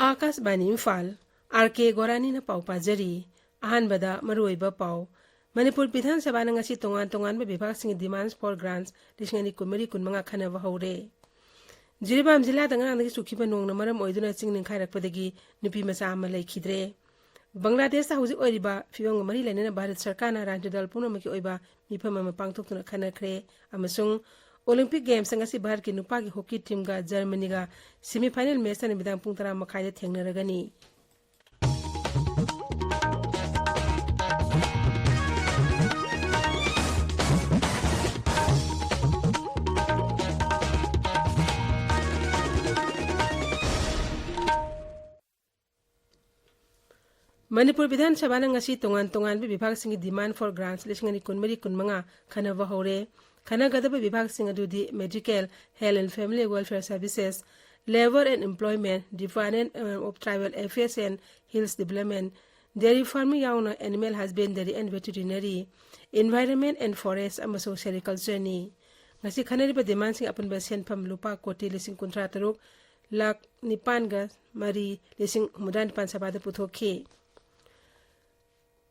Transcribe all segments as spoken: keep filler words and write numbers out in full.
ꯑꯥꯀꯥꯁꯕꯥꯅꯤ Imphal, R ꯀꯦ ꯒꯣꯔꯥꯅꯤꯅ ꯄꯥꯎ ꯄꯥꯖꯔꯤ꯫ ꯑꯍꯥꯟꯕꯗ ꯃꯔꯨꯑꯣꯏꯕ ꯄꯥꯎ꯫ ꯃꯅꯤꯄꯨꯔ ꯕꯤꯙꯥꯟ ꯁꯚꯥꯅ ꯉꯁꯤ ꯇꯣꯉꯥꯟ ꯇꯣꯉꯥꯟꯕ ꯕꯤꯚꯥꯒꯁꯤꯡꯒꯤ demands for grants ꯂꯤꯁꯤꯡ ꯑꯅꯤ ꯀꯨꯟꯃꯔꯤ ꯀꯨꯟꯃꯉꯥ ꯈꯟꯅꯕ ꯍꯧꯔꯦ꯫ ꯖꯤꯔꯤꯕꯥꯝ ꯖꯤꯂꯥꯗ ꯉꯔꯥꯡꯗꯒꯤ ꯆꯨꯈꯤꯕ ꯅꯣꯡꯅ ꯃꯔꯝ ꯑꯣꯏꯗꯨꯅ ꯆꯤꯡ ꯅꯤꯡꯈꯥꯏꯔꯛꯄꯗꯒꯤ ꯅꯨꯄꯤ ꯃꯆꯥ ꯑꯃ ꯂꯩꯈꯤꯗ꯭ꯔꯦ꯫ ꯕꯪꯒ꯭ꯂꯥꯗꯦꯁꯇ ꯍꯧꯖꯤꯛ ꯑꯣꯏꯔꯤꯕ ꯐꯤꯕꯝꯒ ꯃꯔꯤ ꯂꯩꯅꯅ ꯚꯥꯔꯠ ꯁꯔꯀꯥꯔꯅ ꯔꯥꯖ꯭ꯌ ꯗꯜ ꯄꯨꯝꯅꯃꯛꯀꯤ ꯑꯣꯏꯕ ꯃꯤꯐꯝ ꯑꯃ ꯄꯥꯡꯊꯣꯛꯇꯨꯅ ꯈꯟꯅꯈ꯭ꯔꯦ꯫ ꯑꯃꯁꯨꯡ ꯑꯣꯂꯤꯝꯄꯤꯛ ꯒꯦꯝꯁꯇ ꯉꯁꯤ ꯚꯥꯔꯠꯀꯤ ꯅꯨꯄꯥꯒꯤ ꯍꯣꯀꯤ ꯇꯤꯝꯒ ꯖꯔꯃꯅꯤꯒ semi final matchꯇ ꯅꯨꯃꯤꯗꯥꯡ ꯄꯨꯡ ꯇꯔꯥ ꯃꯈꯥꯏꯗ ꯊꯦꯡꯅꯔꯒꯅꯤ꯫ ꯃꯅꯤꯄꯨꯔ ꯕꯤꯙꯥꯟ ꯁꯚꯥꯅ ꯉꯁꯤ ꯇꯣꯉꯥꯟ ꯇꯣꯉꯥꯟꯕ ꯕꯤꯚꯥꯒꯁꯤꯡꯒꯤ demand for grants ꯂꯤꯁꯤꯡ ꯑꯅꯤ ꯀꯨꯟꯃꯔꯤ ꯀꯨꯟꯃꯉꯥ ꯈꯟꯅꯕ ꯍꯧꯔꯦ꯫ ꯈꯟꯅꯒꯗꯕ ꯕꯤꯚꯥꯒꯁꯤꯡ ꯑꯗꯨꯗꯤ Medical, Health and Family Welfare Services, Labour and Employment, Department of Tribal Affairs and Hills Development, Dairy Farming ꯌꯥꯎꯅ Animal Husbandry and Veterinary, Environment and Forest ꯑꯃꯁꯨꯡ Sericultureꯅꯤ꯫ ꯉꯁꯤ ꯈꯟꯅꯔꯤꯕ demandꯁꯤꯡ ꯑꯄꯨꯟꯕ ꯁꯦꯟꯐꯝ ꯂꯨꯄꯥ ꯀꯣꯇꯤ ꯂꯤꯁꯤꯡ ꯀꯨꯟꯊ꯭ꯔꯥ ꯇꯔꯨꯛ ꯂꯥꯈ ꯅꯤꯄꯥꯟꯒ ꯃꯔꯤ ꯂꯤꯁꯤꯡ ꯍꯨꯝꯐꯨꯇꯔꯥ ꯅꯤꯄꯥꯟ ꯁꯚꯥꯗ ꯄꯨꯊꯣꯛꯈꯤ꯫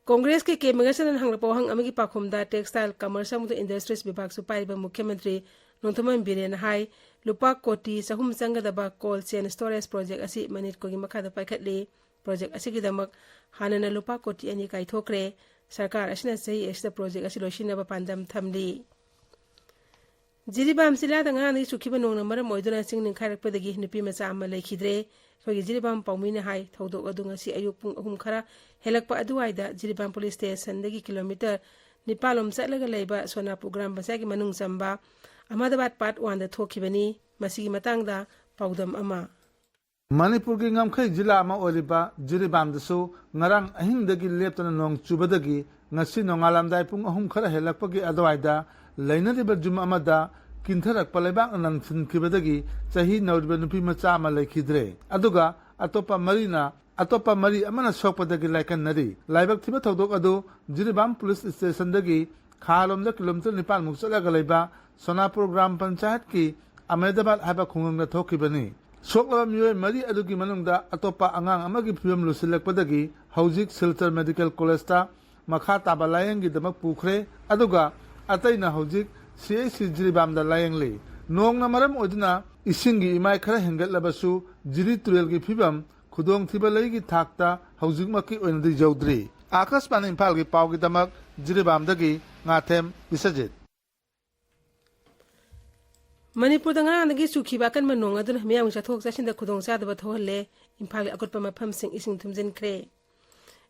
ꯀꯣꯡꯒ꯭ꯔꯦꯁꯀꯤ ꯀꯦ ꯃꯉꯥꯆꯟꯗ꯭ꯔꯅ ꯍꯪꯂꯛꯄ ꯋꯥꯍꯪ ꯑꯃꯒꯤ ꯄꯥꯎꯈꯨꯝꯗ Textile, Commerce ꯑꯃꯁꯨꯡ Industries ꯕꯤꯚꯥꯒꯁꯨ ꯄꯥꯏꯔꯤꯕ ꯃꯨꯈ꯭ꯌ ꯃꯟꯇ꯭ꯔꯤ ꯅꯣꯡꯊꯣꯝꯕꯝ ꯕꯤꯔꯦꯟꯅ ꯍꯥꯏ, ꯂꯨꯄꯥ ꯀꯣꯇꯤ ꯆꯍꯨꯝ ꯆꯪꯒꯗꯕ cold chain storage project ꯑꯁꯤ ꯃꯅꯤꯠ ꯀꯨꯟꯒꯤ ꯃꯈꯥꯗ ꯄꯥꯏꯈꯠꯂꯤ꯫ Project ꯑꯁꯤꯒꯤꯗꯃꯛ ꯍꯥꯟꯅꯅ ꯂꯨꯄꯥ ꯀꯣꯇꯤ ꯑꯅꯤ ꯀꯥꯏꯊꯣꯛꯈ꯭ꯔꯦ꯫ ꯁꯔꯀꯥꯔ ꯑꯁꯤꯅ ꯆꯍꯤ ꯑꯁꯤꯗ project ꯑꯁꯤ ꯂꯣꯏꯁꯤꯟꯅꯕ ꯄꯥꯟꯗꯝ ꯊꯝꯂꯤ꯫ ꯖꯤꯔꯤꯕꯥꯝ ꯖꯤꯂꯥꯗ ꯉꯔꯥꯡꯗꯒꯤ ꯆꯨꯈꯤꯕ ꯅꯣꯡꯅ ꯃꯔꯝ ꯑꯣꯏꯗꯨꯅ ꯆꯤꯡ ꯅꯤꯡꯈꯥꯏꯔꯛꯄꯗꯒꯤ ꯅꯨꯄꯤ ꯃꯆꯥ ꯑꯃ ꯂꯩꯈꯤꯗ꯭ꯔꯦ꯫ ꯑꯩꯈꯣꯏꯒꯤ ꯖꯤꯔꯤꯕꯥꯝ ꯄꯥꯎꯃꯤꯅ ꯍꯥꯏ, ꯊꯧꯗꯣꯛ ꯑꯗꯨ ꯉꯁꯤ ꯑꯌꯨꯛ ꯄꯨꯡ ꯑꯍꯨꯝ ꯈꯔ ꯍꯦꯜꯂꯛꯄ ꯑꯗꯨꯋꯥꯏꯗ ꯖꯤꯔꯤꯕꯥꯝ police stationꯗꯒꯤ kilometre ꯅꯤꯄꯥꯜ ꯂꯣꯝ ꯆꯠꯂꯒ ꯂꯩꯕ ꯁꯣꯅꯥꯄꯨꯔ ꯒ꯭ꯔꯥꯝ ꯄꯟꯆꯥꯌꯠꯀꯤ ꯃꯅꯨꯡ ꯆꯟꯕ ꯑꯍꯃꯗꯕꯥꯗ Part Oneꯗ ꯊꯣꯛꯈꯤꯕꯅꯤ꯫ ꯃꯁꯤꯒꯤ ꯃꯇꯥꯡꯗ ꯄꯥꯎꯗꯝ ꯑꯃ꯫ ꯃꯅꯤꯄꯨꯔꯒꯤ ꯉꯝꯈꯩ ꯖꯤꯂꯥ ꯑꯃ ꯑꯣꯏꯔꯤꯕ ꯖꯤꯔꯤꯕꯥꯝꯗꯁꯨ ꯉꯔꯥꯡ ꯑꯍꯤꯡꯗꯒꯤ ꯂꯦꯞꯇꯅ ꯅꯣꯡ ꯆꯨꯕꯗꯒꯤ ꯉꯁꯤ ꯅꯣꯡꯉꯥꯜꯂꯝꯗꯥꯏ ꯄꯨꯡ ꯑꯍꯨꯝ ꯈꯔ ꯍꯦꯜꯂꯛꯄꯒꯤ ꯑꯗꯨꯋꯥꯏꯗ ꯂꯩꯅꯔꯤꯕ ꯌꯨꯝ ꯑꯃꯗ ꯀꯤꯟꯊꯔꯛꯄ ꯂꯩꯕꯥꯛꯅ ꯅꯟꯁꯤꯟꯈꯤꯕꯗꯒꯤ ꯆꯍꯤ ꯅꯧꯔꯤꯕ ꯅꯨꯄꯤ ꯃꯆꯥ ꯑꯃ ꯂꯩꯈꯤꯗ꯭ꯔꯦ꯫ ꯑꯗꯨꯒ ꯑꯇꯣꯞꯄ ꯃꯔꯤꯅ, ꯑꯇꯣꯞꯄ ꯃꯔꯤ ꯑꯃꯅ ꯁꯣꯛꯄꯗꯒꯤ ꯂꯥꯏꯀꯠꯅꯔꯤ꯫ ꯂꯥꯏꯕꯛ ꯊꯤꯕ ꯊꯧꯗꯣꯛ ꯑꯗꯨ ꯖꯤꯔꯤꯕꯥꯝ police stationꯗꯒꯤ ꯈꯥꯂꯣꯝꯗ kilometre ꯅꯤꯄꯥꯟꯃꯨꯛ ꯆꯠꯂꯒ ꯂꯩꯕ ꯁꯣꯅꯥꯄꯨꯔ ꯒ꯭ꯔꯥꯝ ꯄꯟꯆꯥꯌꯠꯀꯤ ꯑꯃꯦꯗꯕꯥꯗ ꯍꯥꯏꯕ ꯈꯨꯡꯒꯪꯗ ꯊꯣꯛꯈꯤꯕꯅꯤ꯫ ꯁꯣꯛꯂꯕ ꯃꯤꯑꯣꯏ ꯃꯔꯤ ꯑꯗꯨꯒꯤ ꯃꯅꯨꯡꯗ ꯑꯇꯣꯞꯄ ꯑꯉꯥꯡ ꯑꯃꯒꯤ ꯐꯤꯕꯝ ꯂꯨꯁꯤꯜꯂꯛꯄꯗꯒꯤ ꯍꯧꯖꯤꯛ ꯁꯤꯜꯆꯔ ꯃꯦꯗꯤꯀꯦꯜ ꯀꯣꯂꯦꯖꯇ ꯃꯈꯥ ꯇꯥꯕ ꯂꯥꯌꯦꯡꯒꯤꯗꯃꯛ ꯄꯨꯈ꯭ꯔꯦ꯫ ꯑꯗꯨꯒ ꯑꯇꯩꯅ ꯍꯧꯖꯤꯛ ꯁꯤ ꯑꯩꯆ ꯁꯤ ꯖꯤꯔꯤꯕꯥꯝꯗ ꯂꯥꯌꯦꯡꯂꯤ꯫ ꯅꯣꯡꯅ ꯃꯔꯝ ꯑꯣꯏꯗꯨꯅ ꯏꯁꯤꯡꯒꯤ ꯏꯃꯥꯏ ꯈꯔ ꯍꯦꯟꯒꯠꯂꯕꯁꯨ ꯖꯤꯔꯤ ꯇꯨꯔꯦꯜꯒꯤ ꯐꯤꯕꯝ ꯈꯨꯗꯣꯡꯊꯤꯕ ꯂꯩꯒꯤ ꯊꯥꯛꯇ ꯍꯧꯖꯤꯛꯃꯛꯀꯤ ꯑꯣꯏꯅꯗꯤ ꯌꯧꯗ꯭ꯔꯤ꯫ ꯑꯥꯀꯥꯁꯕꯥꯅꯤ ꯏꯝꯐꯥꯜꯒꯤ ꯄꯥꯎꯒꯤꯗꯃꯛ ꯖꯤꯔꯤꯕꯥꯝꯗꯒꯤ ꯉꯥꯊꯦꯝ ꯕꯤꯁ꯭ꯋꯖꯤꯠ꯫ ꯃꯅꯤꯄꯨꯔꯗ ꯉꯔꯥꯡꯗꯒꯤ ꯆꯨꯈꯤꯕ ꯑꯀꯟꯕ ꯅꯣꯡ ꯑꯗꯨꯅ ꯃꯤꯌꯥꯝꯒꯤ ꯆꯠꯊꯣꯛ ꯆꯠꯁꯤꯟꯗ ꯈꯨꯗꯣꯡꯆꯥꯗꯕ ꯊꯣꯛꯍꯜꯂꯦ꯫ ꯏꯝꯐꯥꯜꯒꯤ ꯑꯀꯨꯠꯄ ꯃꯐꯝꯁꯤꯡ ꯏꯁꯤꯡ ꯊꯨꯝꯖꯤꯟꯈ꯭ꯔꯦ꯫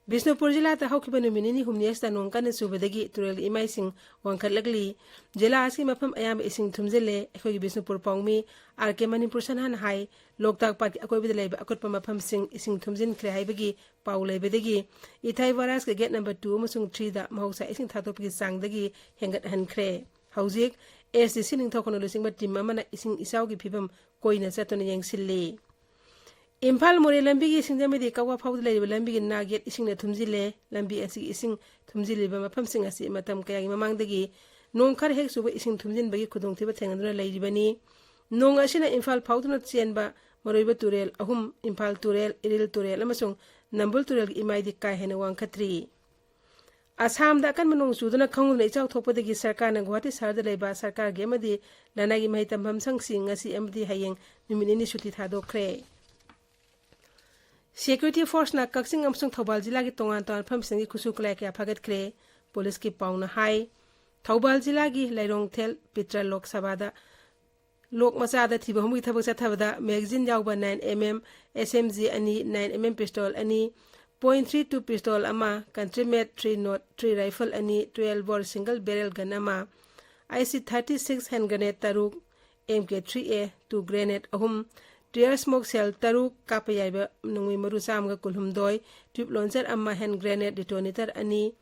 ꯕꯤꯁꯅꯨꯄꯨꯔ ꯖꯤꯂꯥꯗ ꯍꯧꯈꯤꯕ ꯅꯨꯃꯤꯠ ꯅꯤꯅꯤ ꯍꯨꯝꯅꯤ ꯑꯁꯤꯗ ꯅꯣꯡ ꯀꯟꯅ ꯆꯨꯕꯗꯒꯤ ꯇꯨꯔꯦꯜꯒꯤ ꯏꯃꯥꯏꯁꯤꯡ ꯋꯥꯡꯈꯠꯂꯛꯂꯤ꯫ ꯖꯤꯂꯥ ꯑꯁꯤꯒꯤ ꯃꯐꯝ ꯑꯌꯥꯝꯕ ꯏꯁꯤꯡ ꯊꯨꯝꯖꯤꯜꯂꯦ꯫ ꯑꯩꯈꯣꯏꯒꯤ ꯕꯤꯁꯅꯨꯄꯨꯔ ꯄꯥꯎꯃꯤ ꯑꯥꯔ ꯀꯦ ꯃꯅꯤꯄꯨꯔ ꯁꯅꯥꯅ ꯍꯥꯏ, ꯂꯣꯛꯇꯥꯛ ꯄꯥꯠꯀꯤ ꯑꯀꯣꯏꯕꯗ ꯂꯩꯕ ꯑꯀꯨꯠꯄ ꯃꯐꯝꯁꯤꯡ ꯏꯁꯤꯡ ꯊꯨꯝꯖꯤꯟꯈ꯭ꯔꯦ ꯍꯥꯏꯕꯒꯤ ꯄꯥꯎ ꯂꯩꯕꯗꯒꯤ ꯏꯊꯥꯏ ꯕꯔꯥꯖꯀꯤ ꯒꯦꯠ ꯅꯝꯕꯔ ꯇꯨ ꯑꯃꯁꯨꯡ ꯊ꯭ꯔꯤꯗ ꯃꯍꯧꯁꯥ ꯏꯁꯤꯡ ꯊꯥꯗꯣꯛꯄꯒꯤ ꯆꯥꯡꯗꯒꯤ ꯍꯦꯟꯒꯠꯍꯟꯈ꯭ꯔꯦ꯫ ꯍꯧꯖꯤꯛ ꯑꯦꯁ ꯗꯤ ꯁꯤ ꯅꯤꯡꯊꯧꯈꯣꯟꯅ ꯂꯨꯆꯤꯡꯕ ꯇꯤꯝ ꯑꯃꯅ ꯏꯁꯤꯡ ꯏꯆꯥꯎꯒꯤ ꯐꯤꯕꯝ ꯀꯣꯏꯅ ꯆꯠꯇꯨꯅ ꯌꯦꯡꯁꯤꯜꯂꯤ꯫ ꯏꯝꯐꯥꯜ ꯃꯣꯔꯦ ꯂꯝꯕꯤꯒꯤ ꯁꯤꯡꯖꯃꯩꯗꯒꯤ ꯀꯛꯋꯥ ꯐꯥꯎꯕꯗ ꯂꯩꯔꯤꯕ ꯂꯝꯕꯤꯒꯤ ꯅꯥꯛ ꯌꯦꯠ ꯏꯁꯤꯡꯅ ꯊꯨꯝꯖꯤꯜꯂꯦ꯫ ꯂꯝꯕꯤ ꯑꯁꯤꯒꯤ ꯏꯁꯤꯡ ꯊꯨꯝꯖꯤꯜꯂꯤꯕ ꯃꯐꯝꯁꯤꯡ ꯑꯁꯤ ꯃꯇꯝ ꯀꯌꯥꯒꯤ ꯃꯃꯥꯡꯗꯒꯤ ꯅꯣꯡ ꯈꯔ ꯍꯦꯛ ꯆꯨꯕ ꯏꯁꯤꯡ ꯊꯨꯝꯖꯤꯟꯕꯒꯤ ꯈꯨꯗꯣꯡꯊꯤꯕ ꯊꯦꯡꯅꯗꯨꯅ ꯂꯩꯔꯤꯕꯅꯤ꯫ ꯅꯣꯡ ꯑꯁꯤꯅ ꯏꯝꯐꯥꯜ ꯐꯥꯎꯗꯨꯅ ꯆꯦꯟꯕ ꯃꯔꯨꯑꯣꯏꯕ ꯇꯨꯔꯦꯜ ꯑꯍꯨꯝ, ꯏꯝꯐꯥꯜ ꯇꯨꯔꯦꯜ, ꯏꯔꯤꯜ ꯇꯨꯔꯦꯜ ꯑꯃꯁꯨꯡ ꯅꯝꯕꯨꯜ ꯇꯨꯔꯦꯜꯒꯤ ꯏꯃꯥꯏꯗꯤ ꯀꯥ ꯍꯦꯟꯅ ꯋꯥꯡꯈꯠꯇ꯭ꯔꯤ꯫ ꯑꯁꯥꯝꯗ ꯑꯀꯟꯕ ꯅꯣꯡ ꯆꯨꯗꯨꯅ ꯈꯪꯍꯧꯗꯅ ꯏꯆꯥꯎ ꯊꯣꯛꯄꯗꯒꯤ ꯁꯔꯀꯥꯔꯅ ꯒꯨꯋꯥꯍꯥꯇꯤ ꯁꯍꯔꯗ ꯂꯩꯕ ꯁꯔꯀꯥꯔꯒꯤ ꯑꯃꯗꯤ ꯂꯅꯥꯏꯒꯤ ꯃꯍꯩ ꯇꯝꯐꯝ ꯁꯪꯁꯤꯡ ꯉꯁꯤ ꯑꯃꯗꯤ ꯍꯌꯦꯡ ꯅꯨꯃꯤꯠ ꯅꯤꯅꯤ ꯁꯨꯇꯤ ꯊꯥꯗꯣꯛꯈ꯭ꯔꯦ꯫ ꯁꯦꯀ꯭ꯌꯨꯔꯤꯇꯤ ꯐꯣꯔꯁꯅ ꯀꯛꯆꯤꯡ ꯑꯃꯁꯨꯡ ꯊꯧꯕꯥꯜ ꯖꯤꯂꯥꯒꯤ ꯇꯣꯉꯥꯟ ꯇꯣꯉꯥꯟꯕ ꯃꯐꯝꯁꯤꯡꯒꯤ ꯈꯨꯠꯁꯨ ꯈꯨꯠꯂꯥꯏ ꯀꯌꯥ ꯐꯥꯒꯠꯈ꯭ꯔꯦ꯫ ꯄꯨꯂꯤꯁꯀꯤ ꯄꯥꯎꯅ ꯍꯥꯏ, ꯊꯧꯕꯥꯜ ꯖꯤꯂꯥꯒꯤ ꯂꯩꯔꯣꯡꯊꯦꯜ ꯄꯤꯇ꯭ꯔ ꯂꯣꯛ ꯁꯚꯥꯗ ꯂꯣꯛ ꯃꯆꯥꯗ ꯊꯤꯕ ꯍꯨꯝꯕꯒꯤ ꯊꯕꯛ ꯆꯠꯊꯕꯗ ꯃꯦꯒꯥꯖꯤꯟ ꯌꯥꯎꯕ ꯅꯥꯏꯟ ꯑꯦꯝ ꯑꯦꯝ ꯑꯦꯁ ꯑꯦꯝ ꯖꯤ ꯑꯅꯤ, ꯅꯥꯏꯟ ꯑꯦꯝ ꯑꯦꯝ ꯄꯤꯁꯇꯣꯜ ꯑꯅꯤ, ꯄꯣꯏꯟ ꯊ꯭ꯔꯤ ꯇꯨ ꯄꯤꯁꯇꯣꯜ ꯑꯃ, ꯀꯟꯇ꯭ꯔꯤ ꯃꯦꯠ ꯊ꯭ꯔꯤ ꯅꯣꯠ ꯊ꯭ꯔꯤ ꯔꯥꯏꯐꯜ ꯑꯅꯤ, ꯇ꯭ꯋꯦꯜ ꯕꯣꯔ ꯁꯤꯡꯒꯜ ꯕꯦꯔꯦꯜ ꯒꯟ ꯑꯃ, I C thirty six hand grenade ꯇꯔꯨꯛ, ꯑꯦꯝ ꯀꯦ ꯊ꯭ꯔꯤ ꯑꯦ ꯇꯨ ꯒ꯭ꯔꯦꯅꯦꯗ ꯑꯍꯨꯝ, tier smoke ꯁꯦꯜ ꯇꯔꯨꯛ, ꯀꯥꯞꯄ ꯌꯥꯏꯕ ꯅꯣꯡꯃꯩ ꯃꯔꯨ ꯆꯥꯝꯃꯒ ꯀꯨꯟꯍꯨꯝꯗꯣꯏ, ꯇ꯭ꯌꯨꯕ ꯂꯣꯟꯆꯔ ꯑꯃ, ꯍꯦꯟ ꯒ꯭ꯔꯦꯅꯦꯗ ꯗꯤꯇꯣꯅꯦꯇꯔ ꯑꯅꯤ,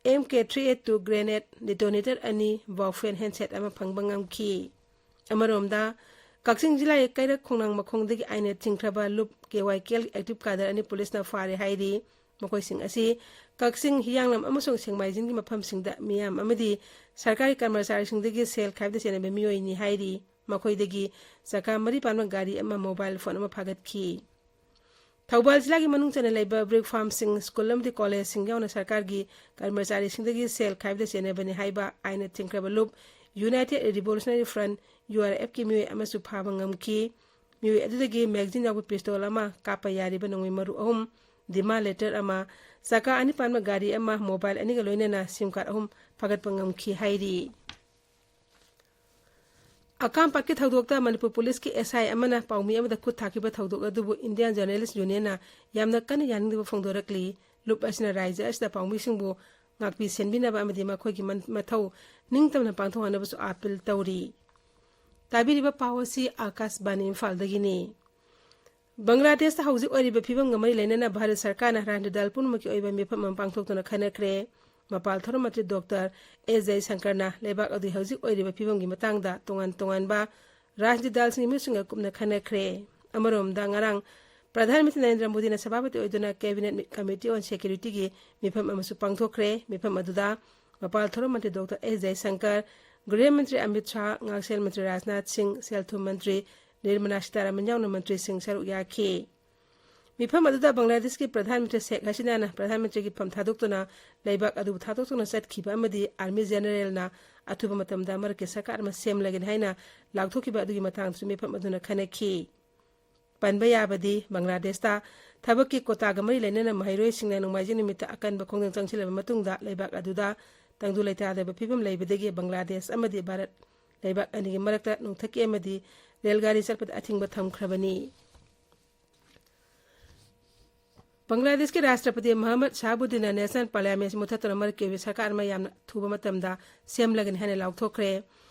ꯑꯦꯝ ꯀꯦ ꯊ꯭ꯔꯤ ꯑꯦꯠ ꯇꯨ ꯒ꯭ꯔꯦꯅꯦꯗ ꯗꯤꯇꯣꯅꯦꯇꯔ ꯑꯅꯤ, ꯕꯥꯎꯐꯦꯟ ꯍꯦꯟꯁꯦꯠ ꯑꯃ ꯐꯪꯕ ꯉꯝꯈꯤ꯫ ꯑꯃꯔꯣꯝꯗ, ꯀꯛꯆꯤꯡ ꯖꯤꯂꯥꯒꯤ ꯀꯩꯔꯛ ꯈꯣꯡꯅꯥꯡ ꯃꯈꯣꯡꯗꯒꯤ ꯑꯥꯏꯅ ꯆꯤꯡꯈ꯭ꯔꯕ ꯂꯨꯞ ꯀꯦ ꯋꯥꯏ ꯀꯦꯜꯒꯤ ꯑꯦꯛꯇꯤꯚ ꯀꯥꯗꯔ ꯑꯅꯤ ꯄꯨꯂꯤꯁꯅ ꯐꯥꯔꯦ ꯍꯥꯏꯔꯤ꯫ ꯃꯈꯣꯏꯁꯤꯡ ꯑꯁꯤ ꯀꯛꯆꯤꯡ, ꯍꯤꯌꯥꯡꯂꯝ ꯑꯃꯁꯨꯡ ꯁꯦꯡꯃꯥꯏꯖꯤꯡꯒꯤ ꯃꯐꯝꯁꯤꯡꯗ ꯃꯤꯌꯥꯝ ꯑꯃꯗꯤ ꯁꯔꯀꯥꯔꯒꯤ ꯀꯔꯃꯆꯥꯔꯤꯁꯤꯡꯗꯒꯤ ꯁꯦꯜ ꯈꯥꯏꯕꯗ ꯆꯦꯟꯅꯕ ꯃꯤꯑꯣꯏꯅꯤ ꯍꯥꯏꯔꯤ꯫ ꯃꯈꯣꯏꯗꯒꯤ ꯆꯀꯥ ꯃꯔꯤ ꯄꯥꯟꯕ ꯒꯥꯔꯤ ꯑꯃ, ꯃꯣꯕꯥꯏꯜ ꯐꯣꯟ ꯑꯃ ꯐꯥꯒꯠꯈꯤ꯫ ꯊꯧꯕꯥꯜ ꯖꯤꯂꯥꯒꯤ ꯃꯅꯨꯡ ꯆꯟꯅ ꯂꯩꯕ ꯕ꯭ꯔꯤꯛ ꯐꯥꯔꯝꯁꯤꯡ, ꯁ꯭ꯀꯨꯜ ꯑꯃꯗꯤ ꯀꯣꯂꯦꯖꯁꯤꯡ ꯌꯥꯎꯅ ꯁꯔꯀꯥꯔꯒꯤ ꯀꯔꯃꯆꯥꯔꯤꯁꯤꯡꯗꯒꯤ ꯁꯦꯜ ꯈꯥꯏꯕꯗ ꯆꯦꯟꯅꯕꯅꯤ ꯍꯥꯏꯕ ꯑꯥꯏꯟꯅ ꯊꯤꯡꯈ꯭ꯔꯕ ꯂꯨꯞ ꯌꯨꯅꯥꯏꯇꯦꯗ ꯔꯤꯚꯣꯂꯨꯁꯅꯔꯤ ꯐ꯭ꯔꯟꯠ, ꯌꯨ ꯑꯥꯔ ꯑꯦꯐꯀꯤ ꯃꯤꯑꯣꯏ ꯑꯃꯁꯨ ꯐꯥꯕ ꯉꯝꯈꯤ꯫ ꯃꯤꯑꯣꯏ ꯑꯗꯨꯗꯒꯤ ꯃꯦꯒꯖꯤꯟ ꯌꯥꯎꯕ ꯄꯤꯁꯇꯣꯜ ꯑꯃ, ꯀꯥꯞꯄ ꯌꯥꯔꯤꯕ ꯅꯣꯡꯃꯩ ꯃꯔꯨ ꯑꯍꯨꯝ, ꯗꯤꯃꯥꯟ ꯂꯦꯇꯔ ꯑꯃ, ꯆꯀꯥ ꯑꯅꯤ ꯄꯥꯟꯕ ꯒꯥꯔꯤ ꯑꯃ, ꯃꯣꯕꯥꯏꯜ ꯑꯅꯤꯒ ꯂꯣꯏꯅꯅ ꯁꯤꯝ ꯀꯥꯔꯗ ꯑꯍꯨꯝ ꯐꯥꯒꯠꯄ ꯉꯝꯈꯤ ꯍꯥꯏꯔꯤ꯫ ꯑꯀꯥꯝꯄꯥꯠꯀꯤ ꯊꯧꯗꯣꯛꯇ ꯃꯅꯤꯄꯨꯔ ꯄꯨꯂꯤꯁꯀꯤ ꯑꯦꯁ ꯑꯥꯏ ꯑꯃꯅ ꯄꯥꯎꯃꯤ ꯑꯃꯗ ꯈꯨꯠ ꯊꯥꯈꯤꯕ ꯊꯧꯗꯣꯛ ꯑꯗꯨꯕꯨ ꯏꯟꯗꯤꯌꯥꯟ ꯖꯔꯅꯦꯂꯤꯁ ꯌꯨꯅꯤꯌꯟꯅ ꯌꯥꯝꯅ ꯀꯟꯅ ꯌꯥꯅꯤꯡꯗꯕ ꯐꯣꯡꯗꯣꯔꯛꯂꯤ꯫ ꯂꯨꯞ ꯑꯁꯤꯅ ꯔꯥꯖ꯭ꯌ ꯑꯁꯤꯗ ꯄꯥꯎꯃꯤꯁꯤꯡꯕꯨ ꯉꯥꯛꯄꯤ ꯁꯦꯟꯕꯤꯅꯕ ꯑꯃꯗꯤ ꯃꯈꯣꯏꯒꯤ ꯃꯟ-, ꯃꯊꯧ ꯅꯤꯡꯇꯝꯅ ꯄꯥꯡꯊꯣꯛꯍꯟꯅꯕꯁꯨ ꯑꯥꯄꯤꯜ ꯇꯧꯔꯤ꯫ ꯇꯥꯕꯤꯔꯤꯕ ꯄꯥꯎ ꯑꯁꯤ ꯑꯥꯀꯥꯁꯕꯥꯅꯤ ꯏꯝꯐꯥꯜꯗꯒꯤꯅꯤ꯫ ꯕꯪꯒ꯭ꯂꯥꯗꯦꯁꯇ ꯍꯧꯖꯤꯛ ꯑꯣꯏꯔꯤꯕ ꯐꯤꯕꯝꯒ ꯃꯔꯤ ꯂꯩꯅꯅ ꯚꯥꯔꯠ ꯁꯔꯀꯥꯔꯅ ꯔꯥꯖ꯭ꯌ ꯗꯜ ꯄꯨꯝꯅꯃꯛꯀꯤ ꯑꯣꯏꯕ ꯃꯤꯐꯝ ꯑꯃ ꯄꯥꯡꯊꯣꯛꯇꯨꯅ ꯈꯟꯅꯈ꯭ꯔꯦ꯫ ꯃꯄꯥꯜ ꯊꯧꯔꯝ ꯃꯟꯇ꯭ꯔꯤ ꯗꯣꯛꯇꯔ ꯑꯦꯁ ꯖꯌꯁꯪꯀꯔꯅ ꯂꯩꯕꯥꯛ ꯑꯗꯨꯒꯤ ꯍꯧꯖꯤꯛ ꯑꯣꯏꯔꯤꯕ ꯐꯤꯕꯝꯒꯤ ꯃꯇꯥꯡꯗ ꯇꯣꯉꯥꯟ ꯇꯣꯉꯥꯟꯕ ꯔꯥꯖ꯭ꯌ ꯗꯜꯁꯤꯡꯒꯤ ꯃꯤꯍꯨꯠꯁꯤꯡꯒ ꯀꯨꯞꯅ ꯈꯟꯅꯈ꯭ꯔꯦ꯫ ꯑꯃꯔꯣꯝꯗ ꯉꯔꯥꯡ ꯄ꯭ꯔꯙꯥꯟ ꯃꯟꯇ꯭ꯔꯤ ꯅꯔꯦꯟꯗ꯭ꯔ ꯃꯣꯗꯤꯅ ꯁꯚꯥꯄꯇꯤ ꯑꯣꯏꯗꯨꯅ ꯀꯦꯕꯤꯅꯦꯠ ꯀꯃꯤꯇꯤ ꯑꯣꯟ ꯁꯦꯀ꯭ꯌꯨꯔꯤꯇꯤꯒꯤ ꯃꯤꯐꯝ ꯑꯃꯁꯨ ꯄꯥꯡꯊꯣꯛꯈ꯭ꯔꯦ꯫ ꯃꯤꯐꯝ ꯑꯗꯨꯗ ꯃꯄꯥꯜ ꯊꯧꯔꯝ ꯃꯟꯇ꯭ꯔꯤ ꯗꯣꯛꯇꯔ ꯑꯦꯁ ꯖꯌꯁꯪꯀꯔ, ꯒ꯭ꯔꯤꯍ ꯃꯟꯇ꯭ꯔꯤ ꯑꯃꯤꯠ ꯁꯥꯍ, ꯉꯥꯛꯁꯦꯜ ꯃꯟꯇ꯭ꯔꯤ ꯔꯥꯖꯅꯥꯊ ꯁꯤꯡ, ꯁꯦꯜ ꯊꯨꯝ ꯃꯟꯇ꯭ꯔꯤ ꯅꯤꯔꯃꯂꯥ ꯁꯤꯇꯥꯔꯥꯃꯟ ꯌꯥꯎꯅ ꯃꯟꯇ꯭ꯔꯤꯁꯤꯡ ꯁꯔꯨꯛ ꯌꯥꯈꯤ꯫ ꯃꯤꯐꯝ ꯑꯗꯨꯗ ꯕꯪꯒ꯭ꯂꯥꯗꯦꯁꯀꯤ ꯄ꯭ꯔꯙꯥꯟ ꯃꯟꯇ꯭ꯔꯤ ꯁꯦꯈ ꯍꯁꯤꯅꯥꯅ ꯄ꯭ꯔꯙꯥꯟ ꯃꯟꯇ꯭ꯔꯤꯒꯤ ꯐꯝ ꯊꯥꯗꯣꯛꯇꯨꯅ ꯂꯩꯕꯥꯛ ꯑꯗꯨꯕꯨ ꯊꯥꯗꯣꯛꯇꯨꯅ ꯆꯠꯈꯤꯕ ꯑꯃꯗꯤ ꯑꯥꯔꯃꯤ ꯖꯦꯅꯔꯦꯜꯅ ꯑꯊꯨꯕ ꯃꯇꯝꯗ ꯃꯔꯛꯀꯤ ꯁꯔꯀꯥꯔ ꯑꯃ ꯁꯦꯝꯂꯒꯅꯤ ꯍꯥꯏꯅ ꯂꯥꯎꯊꯣꯛꯈꯤꯕ ꯑꯗꯨꯒꯤ ꯃꯇꯥꯡꯗꯁꯨ ꯃꯤꯐꯝ ꯑꯗꯨꯅ ꯈꯟꯅꯈꯤ꯫ ꯄꯟꯕ ꯌꯥꯕꯗꯤ ꯕꯪꯒ꯭ꯂꯥꯗꯦꯁꯇ ꯊꯕꯛꯀꯤ ꯀꯣꯇꯥꯒ ꯃꯔꯤ ꯂꯩꯅꯅ ꯃꯍꯩꯔꯣꯏꯁꯤꯡꯅ ꯅꯣꯡꯃꯥꯏꯖꯤꯡ ꯅꯨꯃꯤꯠꯇ ꯑꯀꯟꯕ ꯈꯣꯡꯖꯪ ꯆꯪꯁꯤꯜꯂꯕ ꯃꯇꯨꯡꯗ ꯂꯩꯕꯥꯛ ꯑꯗꯨꯗ ꯇꯪꯗꯨ ꯂꯩꯇꯥꯗꯕ ꯐꯤꯕꯝ ꯂꯩꯕꯗꯒꯤ ꯕꯪꯒ꯭ꯂꯥꯗꯦꯁ ꯑꯃꯗꯤ ꯚꯥꯔꯠ ꯂꯩꯕꯥꯛ ꯑꯅꯤꯒꯤ ꯃꯔꯛꯇ ꯅꯣꯡꯊꯛꯀꯤ ꯑꯃꯗꯤ ꯔꯦꯜ ꯒꯥꯔꯤ ꯆꯠꯄꯗ ꯑꯊꯤꯡꯕ ꯊꯝꯈ꯭ꯔꯕꯅꯤ꯫ ꯕꯪꯒ꯭ꯂꯥꯗꯦꯁꯀꯤ ꯔꯥꯁꯇ꯭ꯔꯄꯇꯤ ꯃꯣꯍꯝꯃꯗ ꯁꯥꯍꯕꯨꯗꯤꯟꯅ ꯅꯦꯁꯅꯦꯜ ꯄꯥꯔꯂꯤꯌꯥꯃꯦꯟꯠ ꯃꯨꯊꯠꯇꯨꯅ ꯃꯔꯛꯀꯤ ꯑꯣꯏꯕ ꯁꯔꯀꯥꯔ ꯑꯃ ꯌꯥꯝꯅ ꯊꯨꯕ ꯃꯇꯝꯗ ꯁꯦꯝꯂꯒꯅꯤ ꯍꯥꯏꯅ ꯂꯥꯎꯊꯣꯛꯈ꯭ꯔꯦ꯫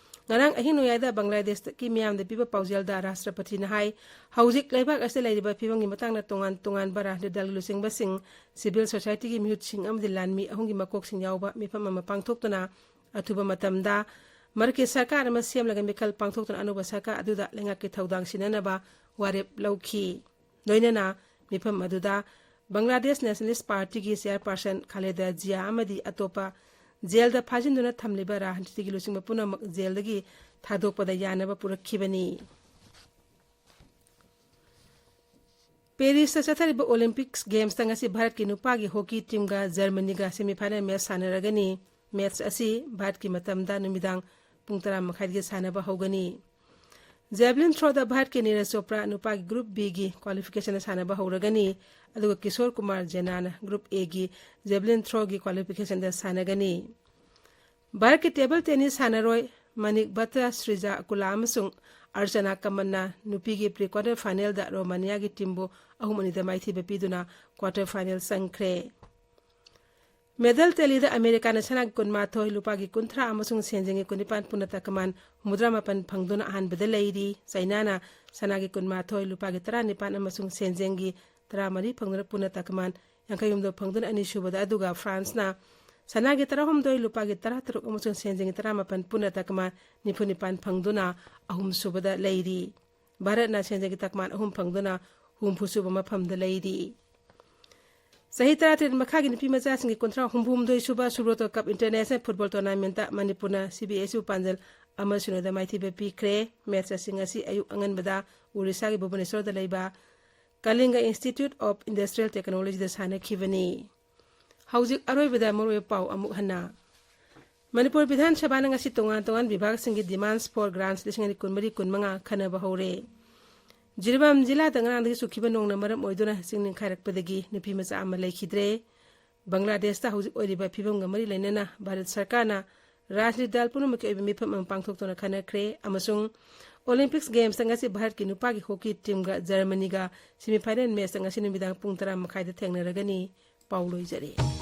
ꯉꯔꯥꯡ ꯑꯍꯤꯡ ꯅꯣꯡꯌꯥꯏꯗ ꯕꯪꯒ꯭ꯂꯥꯗꯦꯁꯀꯤ ꯃꯤꯌꯥꯝꯗ ꯄꯤꯕ ꯄꯥꯎꯖꯦꯜꯗ ꯔꯥꯁꯇ꯭ꯔꯄꯇꯤꯅ ꯍꯥꯏ, ꯍꯧꯖꯤꯛ ꯂꯩꯕꯥꯛ ꯑꯁꯤꯗ ꯂꯩꯔꯤꯕ ꯐꯤꯕꯝꯒꯤ ꯃꯇꯥꯡꯗ ꯇꯣꯉꯥꯟ ꯇꯣꯉꯥꯟꯕ ꯔꯥꯖꯅꯤꯇꯤ ꯗꯜꯒꯤ ꯂꯨꯆꯤꯡꯕꯁꯤꯡ, ꯁꯤꯚꯤꯜ ꯁꯣꯁꯥꯏꯇꯤꯒꯤ ꯃꯤꯍꯨꯠꯁꯤꯡ ꯑꯃꯗꯤ ꯂꯥꯟꯃꯤ ꯑꯍꯨꯝꯒꯤ ꯃꯀꯣꯛꯁꯤꯡ ꯌꯥꯎꯕ ꯃꯤꯐꯝ ꯑꯃ ꯄꯥꯡꯊꯣꯛꯇꯨꯅ ꯑꯊꯨꯕ ꯃꯇꯝꯗ ꯃꯔꯛꯀꯤ ꯁꯔꯀꯥꯔ ꯑꯃ ꯁꯦꯝꯂꯒ ꯃꯤꯈꯜ ꯄꯥꯡꯊꯣꯛꯇꯨꯅ ꯑꯅꯧꯕ ꯁꯔꯀꯥꯔ ꯑꯗꯨꯗ ꯂꯩꯉꯥꯛꯀꯤ ꯊꯧꯗꯥꯡ ꯁꯤꯟꯅꯅꯕ ꯋꯥꯔꯦꯞ ꯂꯧꯈꯤ꯫ ꯂꯣꯏꯅꯅ ꯃꯤꯐꯝ ꯑꯗꯨꯗ ꯕꯪꯒ꯭ꯂꯥꯗꯦꯁ ꯅꯦꯁꯅꯦꯂꯤꯁ ꯄꯥꯔꯇꯤꯒꯤ ꯆꯦꯌꯔꯄꯥꯔꯁꯟ ꯈꯥꯂꯦꯗꯥ ꯖꯤꯌꯥ ꯑꯃꯗꯤ ꯑꯇꯣꯞꯄ ꯖꯦꯜꯗ ꯐꯥꯖꯤꯟꯗꯨꯅ ꯊꯝꯂꯤꯕ ꯔꯥꯖꯅꯤꯇꯤꯒꯤ ꯂꯨꯆꯤꯡꯕ ꯄꯨꯝꯅꯃꯛ ꯖꯦꯜꯗꯒꯤ ꯊꯥꯗꯣꯛꯄꯗ ꯌꯥꯅꯕ ꯄꯨꯔꯛꯈꯤꯕꯅꯤ꯫ ꯄꯦꯔꯤꯁꯇ ꯆꯠꯊꯔꯤꯕ ꯑꯣꯂꯤꯝꯄꯤꯛꯁ ꯒꯦꯝꯁꯇ ꯉꯁꯤ ꯚꯥꯔꯠꯀꯤ ꯅꯨꯄꯥꯒꯤ ꯍꯣꯀꯤ ꯇꯤꯝꯒ ꯖꯔꯃꯅꯤꯒ ꯁꯦꯃꯤꯐꯥꯏꯅꯦꯜ ꯃꯦꯠꯆ ꯁꯥꯟꯅꯔꯒꯅꯤ꯫ ꯃꯦꯠꯆ ꯑꯁꯤ ꯚꯥꯔꯠꯀꯤ ꯃꯇꯝꯗ ꯅꯨꯃꯤꯗꯥꯡ ꯄꯨꯡ ꯇꯔꯥ ꯃꯈꯥꯏꯗꯒꯤ ꯁꯥꯟꯅꯕ ꯍꯧꯒꯅꯤ꯫ ꯖꯦꯕꯂꯤꯟ ꯊ꯭ꯔꯣꯗ ꯚꯥꯔꯠꯀꯤ ꯅꯤꯔꯖ ꯆꯣꯄ꯭ꯔꯥ ꯅꯨꯄꯥꯒꯤ ꯒ꯭ꯔꯨꯞ ꯕꯤꯒꯤ ꯀ꯭ꯋꯥꯂꯤꯐꯤꯀꯦꯁꯟꯗ ꯁꯥꯟꯅꯕ ꯍꯧꯔꯒꯅꯤ, ꯑꯗꯨꯒ ꯀꯤꯁꯣꯔ ꯀꯨꯃꯥꯔ ꯖꯦꯅꯥꯅ ꯒ꯭ꯔꯨꯞ ꯑꯦꯒꯤ ꯖꯦꯕꯂꯤꯟ ꯊ꯭ꯔꯣꯒꯤ ꯀ꯭ꯋꯥꯂꯤꯐꯤꯀꯦꯁꯟꯗ ꯁꯥꯟꯅꯒꯅꯤ꯫ ꯚꯥꯔꯠꯀꯤ ꯇꯦꯕꯜ ꯇꯦꯅꯤꯁ ꯁꯥꯟꯅꯔꯣꯏ ꯃꯅꯤꯛ ꯚꯠꯇ, ꯁ꯭ꯔꯤꯖꯥ ꯑꯀꯨꯂꯥ ꯑꯃꯁꯨꯡ ꯑꯔꯆꯅꯥ ꯀꯃꯟꯅ ꯅꯨꯄꯤꯒꯤ ꯄ꯭ꯔꯤ ꯀ꯭ꯋꯥꯔꯇꯔ ꯐꯥꯏꯅꯦꯜꯗ ꯔꯣꯃꯥꯅꯤꯌꯥꯒꯤ ꯇꯤꯝꯕꯨ ꯑꯍꯨꯝ ꯑꯅꯤꯗ ꯃꯥꯏꯊꯤꯕ ꯄꯤꯗꯨꯅ ꯀ꯭ꯋꯥꯔꯇꯔ ꯐꯥꯏꯅꯦꯜ ꯆꯪꯈ꯭ꯔꯦ꯫ ꯃꯦꯗꯜ ꯇꯦꯂꯤꯗ ꯑꯃꯦꯔꯤꯀꯥꯅ ꯁꯅꯥꯒꯤ ꯀꯨꯟꯃꯥꯊꯣꯏ, ꯂꯨꯄꯥꯒꯤ ꯀꯨꯟꯊ꯭ꯔꯥ ꯑꯃꯁꯨꯡ ꯁꯦꯟꯖꯦꯡꯒꯤ ꯀꯨꯟꯅꯤꯄꯥꯟ, ꯄꯨꯟꯅ ꯇꯀꯃꯥꯟ ꯍꯨꯝꯐꯨꯇꯔꯥ ꯃꯥꯄꯟ ꯐꯪꯗꯨꯅ ꯑꯍꯥꯟꯕꯗ ꯂꯩꯔꯤ꯫ ꯆꯩꯅꯥꯅ ꯁꯅꯥꯒꯤ ꯀꯨꯟꯃꯥꯊꯣꯏ, ꯂꯨꯄꯥꯒꯤ ꯇꯔꯥꯅꯤꯄꯥꯟ ꯑꯃꯁꯨꯡ ꯁꯦꯟꯖꯦꯡꯒꯤ ꯇꯔꯥꯃꯔꯤ ꯐꯪꯗꯨꯅ ꯄꯨꯟꯅ ꯇꯀꯃꯥꯟ ꯌꯥꯡꯈꯩꯍꯨꯝꯗꯣꯏ ꯐꯪꯗꯨꯅ ꯑꯅꯤꯁꯨꯕꯗ, ꯑꯗꯨꯒ ꯐ꯭ꯔꯥꯟꯁꯅ ꯁꯅꯥꯒꯤ ꯇꯔꯥꯍꯨꯝꯗꯣꯏ, ꯂꯨꯄꯥꯒꯤ ꯇꯔꯥꯇꯔꯨꯛ ꯑꯃꯁꯨꯡ ꯁꯦꯟꯖꯦꯡꯒꯤ ꯇꯔꯥꯃꯥꯄꯟ, ꯄꯨꯟꯅ ꯇꯀꯃꯥꯟ ꯅꯤꯐꯨꯅꯤꯄꯥꯟ ꯐꯪꯗꯨꯅ ꯑꯍꯨꯝꯁꯨꯕꯗ ꯂꯩꯔꯤ꯫ ꯚꯥꯔꯠꯅ ꯁꯦꯟꯖꯦꯡꯒꯤ ꯇꯀꯃꯥꯟ ꯑꯍꯨꯝ ꯐꯪꯗꯨꯅ ꯍꯨꯝꯐꯨꯁꯨꯕ ꯃꯐꯝꯗ ꯂꯩꯔꯤ꯫ ꯆꯍꯤ ꯇꯔꯥꯇꯔꯦꯠ ꯃꯈꯥꯒꯤ ꯅꯨꯄꯤ ꯃꯆꯥꯁꯤꯡꯒꯤ ꯀꯨꯟꯊ꯭ꯔꯥ ꯍꯨꯝꯐꯨꯍꯨꯝꯗꯣꯏ ꯁꯨꯕ ꯁꯨꯕ꯭ꯔꯣꯇꯣ ꯀꯞ ꯏꯟꯇꯔꯅꯦꯁꯅꯦꯜ ꯐꯨꯠꯕꯣꯜ ꯇꯣꯔꯅꯥꯃꯦꯟꯠꯇ ꯃꯅꯤꯄꯨꯔꯅ ꯁꯤ ꯕꯤ ꯑꯦꯁ ꯌꯨ ꯄꯥꯟꯖꯜ ꯑꯃ ꯁꯤꯅꯣꯗ ꯃꯥꯏꯊꯤꯕ ꯄꯤꯈ꯭ꯔꯦ꯫ ꯃꯦꯠꯆ ꯑꯁꯤ ꯉꯁꯤ ꯑꯌꯨꯛ ꯑꯉꯟꯕꯗ ꯑꯣꯔꯤꯁꯥꯒꯤ ꯚꯨꯕꯅꯦꯁꯣꯔꯗ ꯂꯩꯕ ꯀꯂꯤꯡꯒ ꯏꯟꯁꯇꯤꯇ꯭ꯌꯨꯠ ꯑꯣꯐ ꯏꯟꯗꯁꯇ꯭ꯔꯤꯌꯦꯜ ꯇꯦꯛꯅꯣꯂꯣꯖꯤꯗ ꯁꯥꯟꯅꯈꯤꯕꯅꯤ꯫ ꯍꯧꯖꯤꯛ ꯑꯔꯣꯏꯕꯗ ꯃꯔꯨꯑꯣꯏꯕ ꯄꯥꯎ ꯑꯃꯨꯛ ꯍꯟꯅ꯫ ꯃꯅꯤꯄꯨꯔ ꯕꯤꯙꯥꯟ ꯁꯚꯥꯅ ꯉꯁꯤ ꯇꯣꯉꯥꯟ ꯇꯣꯉꯥꯟ ꯕꯤꯚꯥꯒꯁꯤꯡꯒꯤ demands for grants ꯂꯤꯁꯤꯡ ꯑꯅꯤ ꯀꯨꯟꯃꯔꯤ ꯀꯨꯟꯃꯉꯥ ꯈꯟꯅꯕ ꯍꯧꯔꯦ꯫ ꯖꯤꯔꯤꯕꯥꯝ ꯖꯤꯂꯥꯗ ꯉꯔꯥꯡꯗꯒꯤ ꯆꯨꯈꯤꯕ ꯅꯣꯡꯅ ꯃꯔꯝ ꯑꯣꯏꯗꯨꯅ ꯆꯤꯡ ꯅꯤꯡꯈꯥꯏꯔꯛꯄꯗꯒꯤ ꯅꯨꯄꯤ ꯃꯆꯥ ꯑꯃ ꯂꯩꯈꯤꯗ꯭ꯔꯦ꯫ ꯕꯪꯒ꯭ꯂꯥꯗꯦꯁꯇ ꯍꯧꯖꯤꯛ ꯑꯣꯏꯔꯤꯕ ꯐꯤꯕꯝꯒ ꯃꯔꯤ ꯂꯩꯅꯅ ꯚꯥꯔꯠ ꯁꯔꯀꯥꯔꯅ ꯔꯥꯖꯅꯤꯇꯤ ꯗꯜ ꯄꯨꯝꯅꯃꯛꯀꯤ ꯑꯣꯏꯕ ꯃꯤꯐꯝ ꯑꯃ ꯄꯥꯡꯊꯣꯛꯇꯨꯅ ꯈꯟꯅꯈ꯭ꯔꯦ ꯑꯃꯁꯨꯡ ꯑꯣꯂꯤꯝꯄꯤꯛꯁ ꯒꯦꯝꯁꯇ ꯉꯁꯤ ꯚꯥꯔꯠꯀꯤ ꯅꯨꯄꯥꯒꯤ ꯍꯣꯀꯤ ꯇꯤꯝꯒ ꯖꯔꯃꯅꯤꯒ ꯁꯦꯃꯤꯐꯥꯏꯅꯦꯜ ꯃꯦꯠꯆꯇ ꯉꯁꯤ ꯅꯨꯃꯤꯗꯥꯡ ꯄꯨꯡ ꯇꯔꯥ ꯃꯈꯥꯏꯗ ꯊꯦꯡꯅꯔꯒꯅꯤ꯫ ꯄꯥꯎ ꯂꯣꯏꯖꯔꯦ꯫